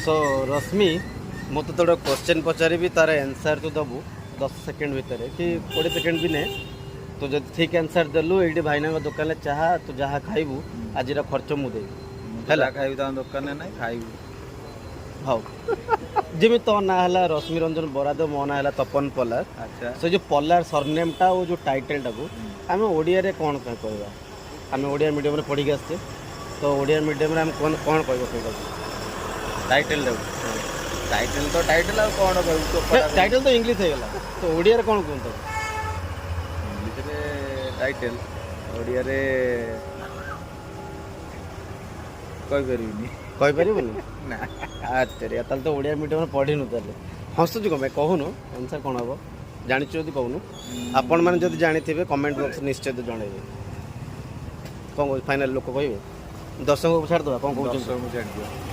Show ରଶ୍ମି, ମୁଁ ତୋତେ ଗୋଟେ କ୍ୱେଶ୍ଚନ୍ ପଚାରିବି, ତାର ଆନ୍ସର୍ ତୁ ଦେବୁ 10 ସେକେଣ୍ଡ ଭିତରେ କି 20 ସେକେଣ୍ଡ ବି ନେ। ତୁ ଯଦି ଠିକ୍ ଆନ୍ସର୍ ଦେଲୁ, ଏଇଠି ଭାଇନାଙ୍କ ଦୋକାନରେ ଚାହା ତୁ ଯାହା ଖାଇବୁ, ଆଜିର ଖର୍ଚ୍ଚ ମୁଁ ଦେବି। ମୁଁ ତ ହେଲା। ଯାହା ଖାଇବି ତାଙ୍କ ଦୋକାନରେ ନାଇଁ ଖାଇବୁ। ହଉ, ଯେମିତି ତୋ ନାଁ ହେଲା ରଶ୍ମି ରଞ୍ଜନ ବରାଦ, ମୋ ନାଁ ହେଲା ତପନ ପଲାର। ସେ ଯେଉଁ ପଲାର ସରନେମ୍ଟା ଆଉ ଯେଉଁ ଟାଇଟେଲଟାକୁ ଆମେ ଓଡ଼ିଆରେ କ'ଣ କହିବା? ଆମେ ଓଡ଼ିଆ ମିଡ଼ିୟମରେ ପଢ଼ିକି ଆସିଛେ, ତ ଓଡ଼ିଆ ମିଡ଼ିୟମରେ ଆମେ କ'ଣ କ'ଣ କହିବା ସେଇଟାକୁ, ଟାଇଟେଲଟାକୁ? ଟାଇଟେଲ ତ ଟାଇଟେଲ, ଆଉ କ'ଣ କହିବୁ ଚୋପାଟା? ଟାଇଟେଲ ତ ଇଂଲିଶ ହେଇଗଲା, ତ ଓଡ଼ିଆରେ କ'ଣ କୁହନ୍ତୁ? ଇଂଲିଶରେ ଟାଇଟେଲ, ଓଡ଼ିଆରେ କହିପାରିବିନି। କହିପାରିବୁନି? ନା। ଆଚ୍ଛା, ତାହେଲେ ତ ଓଡ଼ିଆ ମିଡ଼ିୟମରେ ପଢ଼ିନୁ। ତାହେଲେ ହସୁଛୁ କ'ଣ ପାଇଁ? କହୁନୁ, ଆନ୍ସର୍ କ'ଣ ହେବ? ଜାଣିଛୁ ଯଦି କହୁନୁ। ଆପଣମାନେ ଯଦି ଜାଣିଥିବେ, କମେଣ୍ଟ ବକ୍ସ ନିଶ୍ଚିତ ଜଣାଇବେ। କ'ଣ କହୁଛୁ? ଫାଇନାଲ୍ ଲୋକ କହିବେ, ଦର୍ଶକଙ୍କୁ ଛାଡ଼ିଦେବା। କ'ଣ କହୁଛନ୍ତି? ଦର୍ଶକଙ୍କୁ ଛାଡ଼ିଦିଅ।